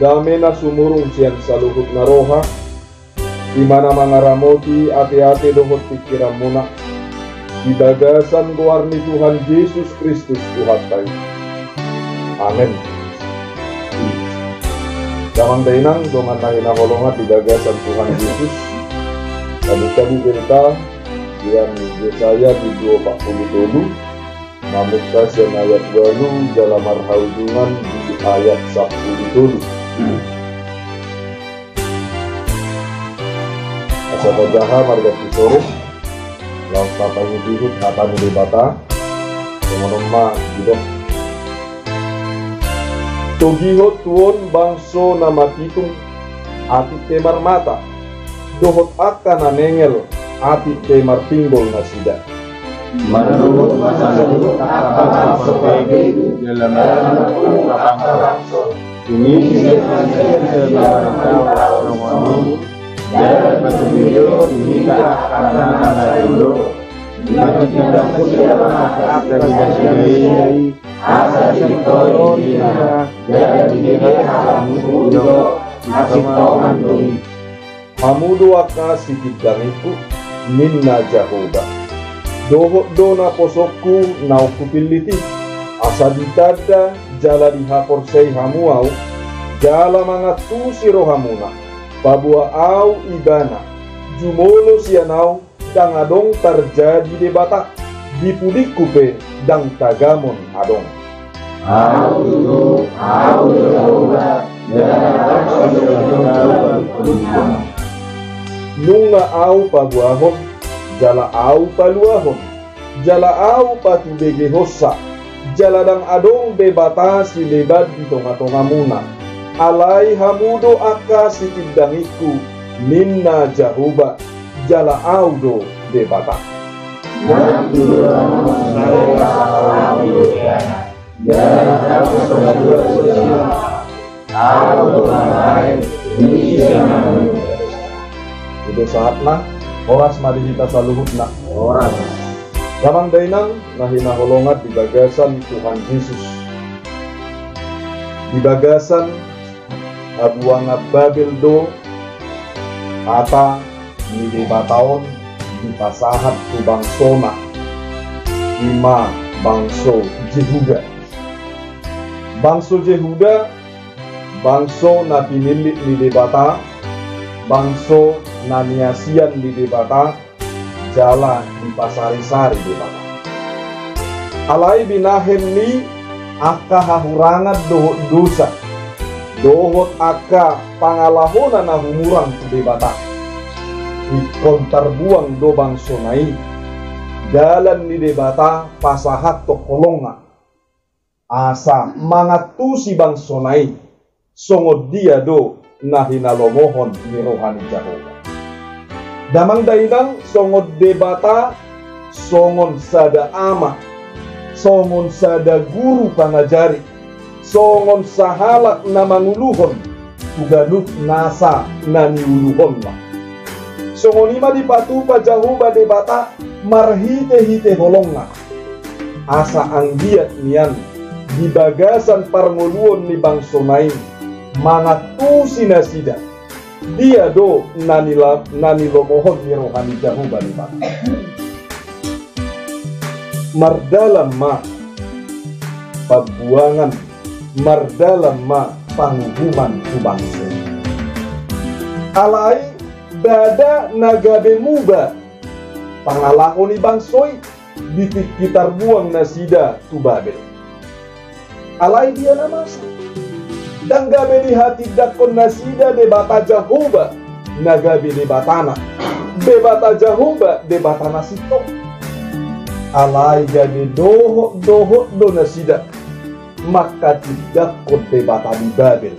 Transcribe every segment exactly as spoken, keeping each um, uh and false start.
dame na sumurung sian saluhut na roha, i ma na mangaramoti ateate dohot pingkiranmuna, di bagasan goar ni Tuhan Jesus Kristus Tuhanta i. Amen. Damang dainang, dongan na hinaholongan di bagasan Tuhan Jesus, tabuka Bibelta sian Jesaya bindu opat pulu tolu, mamungka sian ayat ualu jala marhaujungan di ayat sampulu tolu. Asa tajaha marganti sore, laos tapaihutihut hata ni Debata. Songon on ma didok: Togihon tu on bangso na mapitung, atik pe marmata, dohot angka na mengel, atik pe marpinggol nasida. Manurut ma saluhut angka bangso pe, jala manurut angka bangso. Tunisi ma nasida di bawah taon songon i, jala patujolo hita angka na jolo. Mangkitandang hita ma angka nasida i, asa sintong i hita, jala dibereng hamu do hasintongan do i. Hamu do angka sitindangingku, ninna Jahowa, dohot do naposongku naung hupillit i, asa ditanda jala dihaporseai hamu ahu, jala mangantusi rohamuna, paboa ahu ibana, jumolo sian ahu ndang adong tarjadi debata, di pudingku pe ndang tagamon adong. Ahu tutu, ahu Jahowa, jala ndang adong tarjadi debata di pudingku. Nunga ahu paboahon, jala ahu paluahon, jala ahu patubegehonsa, jala ndang adong debata sileban di tongatongamuna. Alai hamu do angka sitindangingku, ninna Jahowa, jala ahu do Debata. Ahu do sahatna, horas ma di hita saluhutna. Horas. Damang dainang na hinaholongan di bagasan Tuhan Jesus. Di bagasan habuangan Babel do hata ni Debata on dipasahat tu bangsona, i ma bangso Jehuda. Bangso Jehuda, bangso na pinillit ni Debata, bangso na niasian ni Debata, jala dipasarisari Debata. Alai binahen ni angka hahurangan dohot dosa, dohot angka pangalahona na humurang tu Debata, ingkon tarbuang do bangsona i. Dalan ni Debata pasahathon holongna, asa mangantusi bangsona i, songon dia do na hinalomohon ni roha ni Jahowa. Damang dainang, songon Debata, songon sada ama, songon sada guru pangajari, songon sahalak na manguluhon tu ganup nasa na niuluhonna. Songon i ma dipatupa Jahowa Debata marhitehite holongna, asa anggiat nian di bagasan parngoluon ni bangsona i mangantusi nasida. Dia do na nila-, na nilomohon ni roha ni Jahowa Debata. Mardalan ma pambuangan, mardalan ma panguhuman tu bangso i. Alai ndada na gabe muba pangalaho ni bangso i di tingki tarbuang nasida tu Babel. Alai dia na masa? Ndang gabe dihatindangkon nasida Debata Jahowa na gabe Debatana. Debata Jahowa Debata na sintong. Alai gabe dohotdohot do nasida manghatindangkon debata di Babel,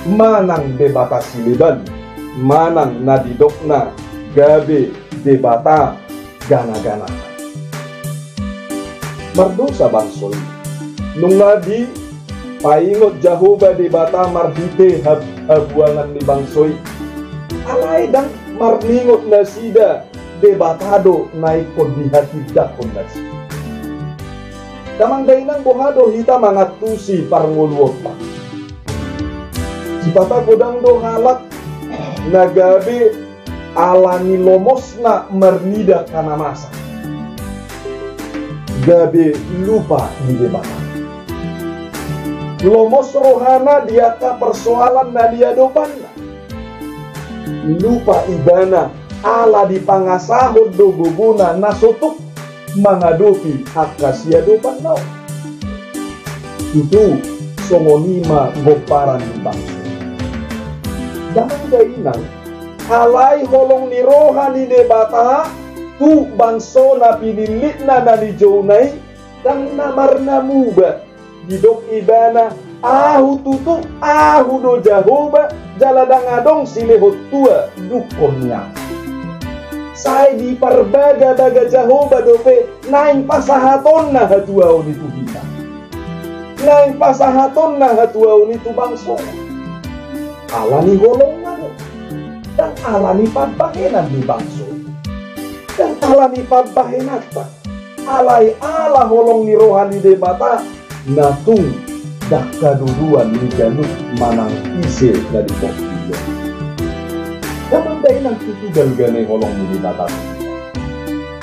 manang debata sileban, manang na didokna gabe debata ganagana. Mardosa bangso i. Nunga dipaingot Jahowa Debata marhite hab-, habuangan ni bangso i. Alai ndang marningot nasida Debata do na ingkon dihatindangkon nasida. Damang dainang, boha do hita mangantusi parngoluonta? Dipata godang do halak na gabe ala ni lomosna marnida angka na masa, gabe lupa di Debata. Lomos rohana di angka persoalan na diadopanna. Lupa ibana ala dipangasahon do gogona na so tuk mangadopi angka siadopanna on. Tutu, songon i ma gomparan ni bangso. Damang dainang, alai holong ni roha ni Debata tu bangso na pinillitna na nijouna i, ndang na marnamuba. Didok ibana, ahu tutu, ahu do Jahowa, jala ndang adong silehon tua dungkon ni ahu. Sai diparbaga-baga Jahowa dope naeng pasahatonna hatuaon i tu hita. Naeng pasahatonna hatuaon i tu bangso. Ala ni holongna do. Ndang ala ni pambahenan ni bangso. Ndang ala ni pambahenanta. Alai ala holong ni roha ni Debata, na tung dangka dodoan ni ganup manang ise na di portibi on. Damang dainang, tutu balga na i holong ni Debata.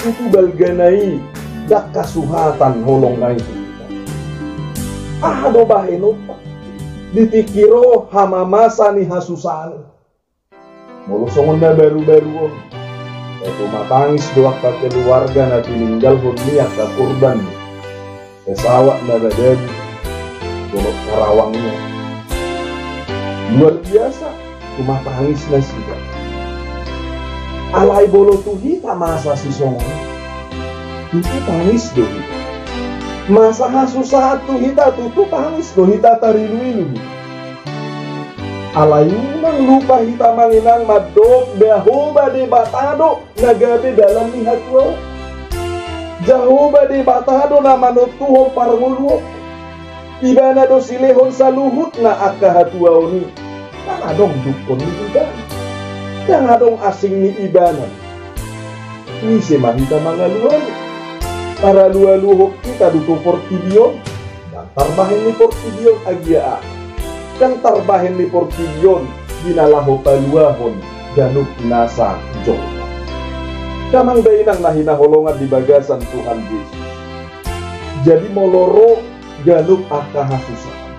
Tutu balga na i dangka suhatan holongna i tu hita. Aha do bahenonta di tingki ro hamamasa ni hasusaan? Molo songon na baru-baru on, sai tumatangis do angka keluarga na tininggalhon ni angka korban ni pesawat na badani dohot Karawang i. Luar biasa tumatangis nasida. Alai molo tu hita masa sisongon i, tutu tangis do hita. Masa hasusaan tu hita, tutu tangis do hita, tarilu-ilu do. Alai unang lupa hita, amang inang, mandok Jahowa Debata do na gabe dalan ni hatuaon. Jahowa Debata do na manontuhon parngoluon. Ibana do silehon saluhutna angka hatuaon i. Ndang adong dungkon ni ibana. Ndang adong asing ni ibana. Ise ma hita mangalualu? Paralualuhon hita do tu portibi on. Ndang tarbahen ni portibi on agia aha. Ndang tarbahen ni portibi on di na laho paluahon ganup nasa jolma. Damang dainang na hinaholongan di bagasan Tuhan Jesus. Jadi molo ro ganup angka hasusaan,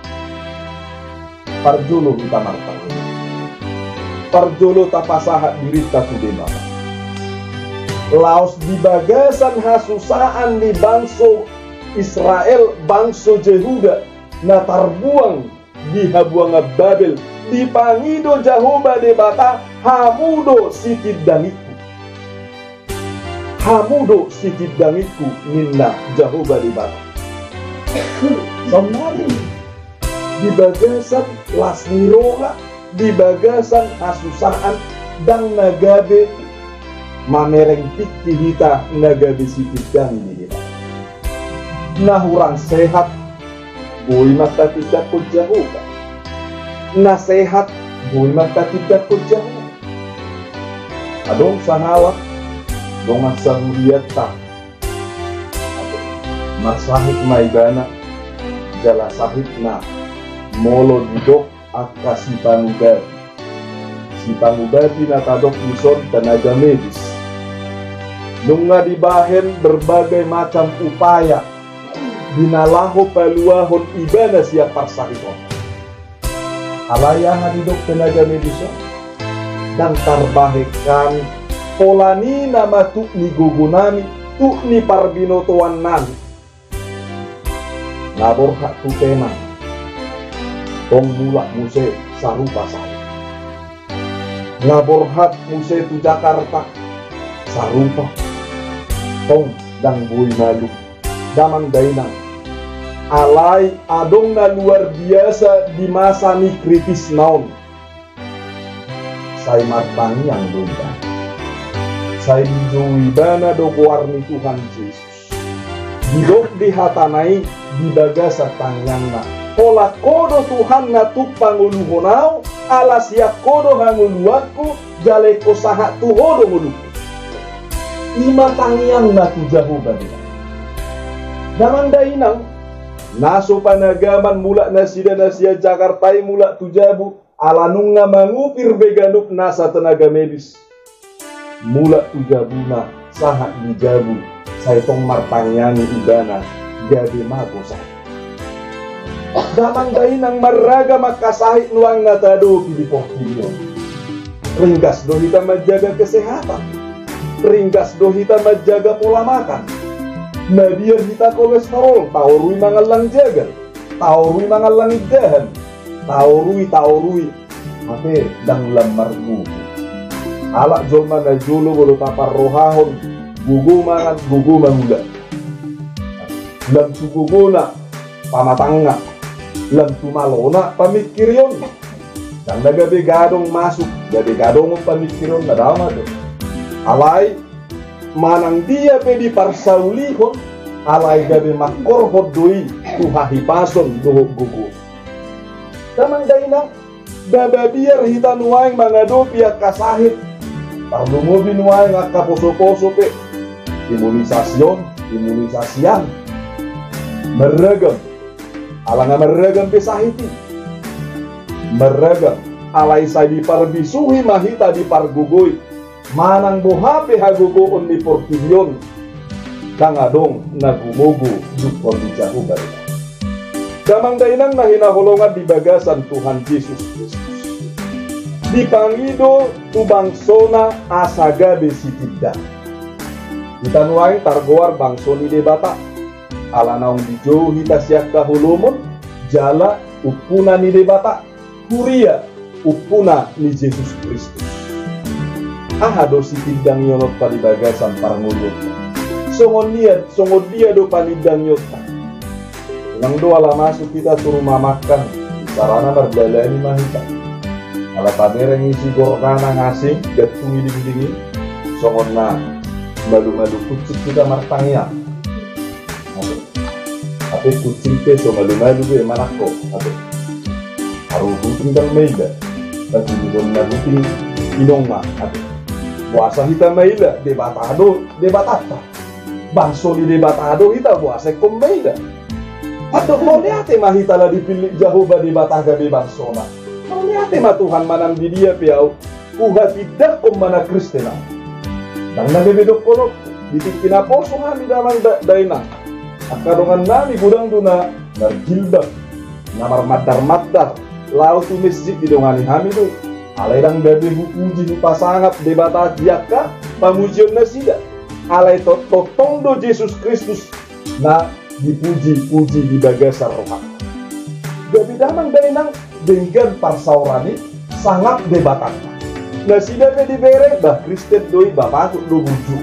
parjolo hita martangiang. Parjolo tapasahat dirinta tu Debata. Laos di bagasan hasusaan ni bangso Israel, bangso Jehuda, na tarbuang di habuangan Babel, dipangido Jahowa Debata, hamu do sitindangingku. Hamu do sitindangingku, ninna Jahowa Debata. Saonnari di bagasan las ni roha, di bagasan hasusaan, ndang na gabe mamereng tingki hita na gabe sitindangi ni Debata. Na hurang sehat, boi ma tatindangkon Jahowa. Na sehat, boi ma tatindangkon Jahowa. Adong sahalak dongan sahurianta, marsahit ma ibana, jala sahitna molo didok angka sipangubati. Sipangubati na tadok dison tenaga medis. Nunga dibahen berbagai macam upaya di na laho paluahon ibana sian parsahiton. Alai aha didok tenaga medis on? Ndang tarbahen hami, pola ni nama tuk ni gogonami, tuk ni parbinotoannami. Na borhat tu Penang, tong mulak muse sarupa saut. Na borhat muse tu Jakarta, sarupa, tong ndang boi malum. Damang dainang, alai adong na luar biasa di masa ni kritisna on. Sai martangiang do ibana. Sai dijou ibana do goar ni Tuhan Jesus. Didok di hatana i di bagasan tangiangna, holan Ho do Tuhan na tuk pangoluhon ahu, ala sian Ho do hangoluanku, jala ingkon sahat tu Ho do ngolungku. I ma tangiangna tu Jahowa Debata. Damang dainang, na so panagaman mulak nasida na sian Jakarta i mulak tu jabu, Ala nunga mangupir be ganup nasa tenaga medis, mulak tu jabuna, sahat di jabu, sai tong martangiangi ibana, gabe mago sahit. Damang dainang, marragam angka sahit nuaeng na taadopi di portibi on. Ringgas do hita manjaga kesehatan. Ringgas do hita manjaga pola makan. Mabiar hita kolesterol, taorui mangallang jagal, taorui mangallang indahan, taorui, taorui. Hape ndang lam margogo. Halak jolma na jolo molo taparrohahon, gogo mangan, gogo mangula. Lam tu gogona pamatangna, lam tu malona pamingkirionna. Ndang na gabe gadong masuk, gabe gadong on pamingkirionna, daong ate. Alai manang dia pe diparsaulihon, alai gabe mangkorhon do i tu hahipason dohot gogo. Damang dainang, na mabiar hita nuaeng mangadopi angka sahit, tarlumobi nuaeng angka poso-poso pe, imunisasi on, imunisasi an. Marragam. Ala nga marragam pe sahit i. Marragam. Alai sai diparbisuhi ma hita, dipargogoi. Manang boha pe hagogoon ni portibi on, ndang adong na gumogo dungkon ni Jahowa i. Damang dainang na hinaholongan di bagasan Tuhan Jesus Kristus, dipangido tu bangsona asa gabe sitindang. Hita nuaeng targoar bangso ni Debata, ala naung dijou hita sian haholomon, jala umpuna ni Debata, huria umpuna ni Jesus Kristus. Aha do sitindangiononta di bagasan parngoluonta? Songon dia, songon dia do panindangionta? Unang do ala masuk hita tu rumah makan, carana mardalani ma hita. Ala tabereng isi gorgana ngasing, gantung i dingding i, songon na malu-malu kuncing hita martangiang. Ate. Ate, kuncing pe so malu-malu be manangko, ate. Haru huting ndang maila, tapi di na huting inong ma, ate. Boasa hita maila? Debata do Debatanta. Bangso ni Debata do hita, boasa ingkon maila? Antong mauliate ma hita ala dipillit Jahowa Debata gabe bangsona. Mauliate ma Tuhan, manang di dia pe ahu, huhatindangkon ma na Kristen ahu. Ndang na gabe dohonon, di tingki naposo hami damang da-, dainang, angka dongannami godang do na marjilbab, na marmandar-mandar, laho tu mesjid didongani hami do i. Alai ndang gabe hupuji hupasangap Debata di angka pamujionnasida. Alai to-, tongtong do Jesus Kristus na dipuji-puji di bagasan rohanta. Gabe damang dainang, denggan parsaoran i sangap Debatanta. Nasida pe dibereng, bah, Kristen do i, bah, patut do burju.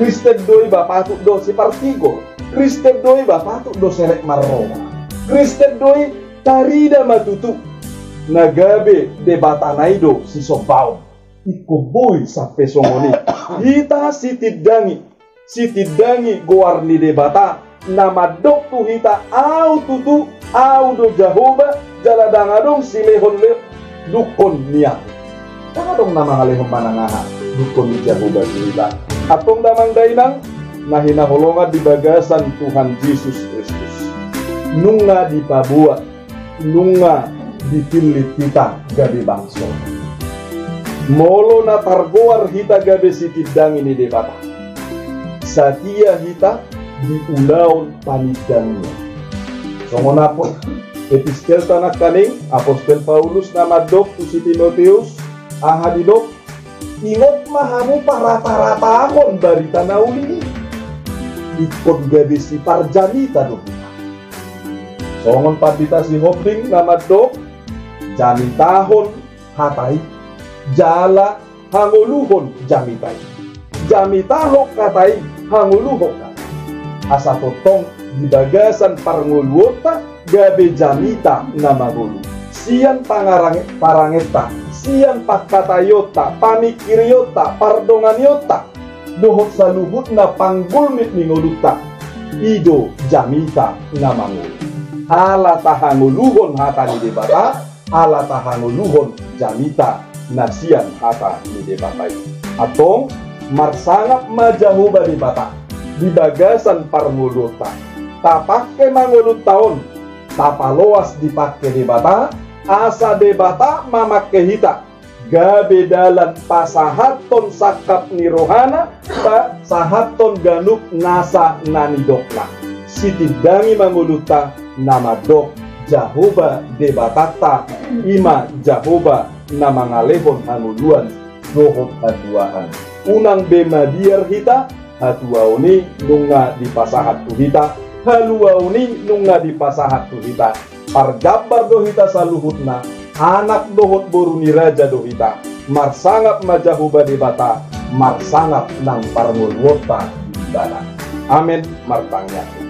Kristen do i, bah, patut do sipartigor. Kristen do i, bah, patut do serep marroha. Kristen do i, tarida ma tutu na gabe Debatana i do sisombaon. Ingkon boi sampe songon i. Hita sitindangi, sitindangi goar ni Debata, na mandok tu hita, ahu tutu, ahu do Jahowa, jala ndang adong silehon-lehon dungkon ni ahu. Ndang adong na mangalehon manang aha dungkon ni Jahowa tu hita. Antong damang dainang na hinaholongan di bagasan Tuhan Jesus Kristus, nunga dipaboa, nunga dipillit hita gabe bangso. Molo na targoar hita gabe sitindangi ni Debata, satia hita di ulaon panindangion. Songon apo-, epistelta nangkaning, Apostel Paulus na mandok tu si Timoteus, aha didok? Ingot ma hamu parata-ratahon barita na uli i. Ingkon gabe siparjamita do hita. Songon pandita Sihombing na mandok, jamitahon hata i, jala hangoluhon jamita i. Jamitahon hata i, hangoluhon hata i. Asa tongtong di bagasan parngoluonta, gabe jamita na mangolu. Sian pangarange-, parangenta, sian pangkataionta, pamingkirionta, pardonganionta, dohot saluhutna panggulmit ni ngolunta, i do jamita na mangolu. Ala tahangoluhon hata ni Debata, ala tahangoluhon jamita na sian hata ni Debata i. Antong, marsangap ma Jahowa Debata di bagasan parngoluonta. Tapangke ma ngolunta on, tapaloas dipangke Debata, asa Debata mamangke hita gabe dalan pasahathon sangkap ni rohana, pasahathon ganup nasa na nidokna. Sitindangi ma ngolunta na mandok Jahowa Debatanta, i ma Jahowa na mangalehon hangoluan dohot hatuaan. Unang be mabiar hita, hatuaon i nunga dipasahat tu hita, haluaon i nunga dipasahat tu hita. Parjambar do hita saluhutna, anak dohot boru ni raja do hita. Marsangap ma Jahowa Debata, marsangap nang parngoluonta di Ibana. Amen. Martangiang.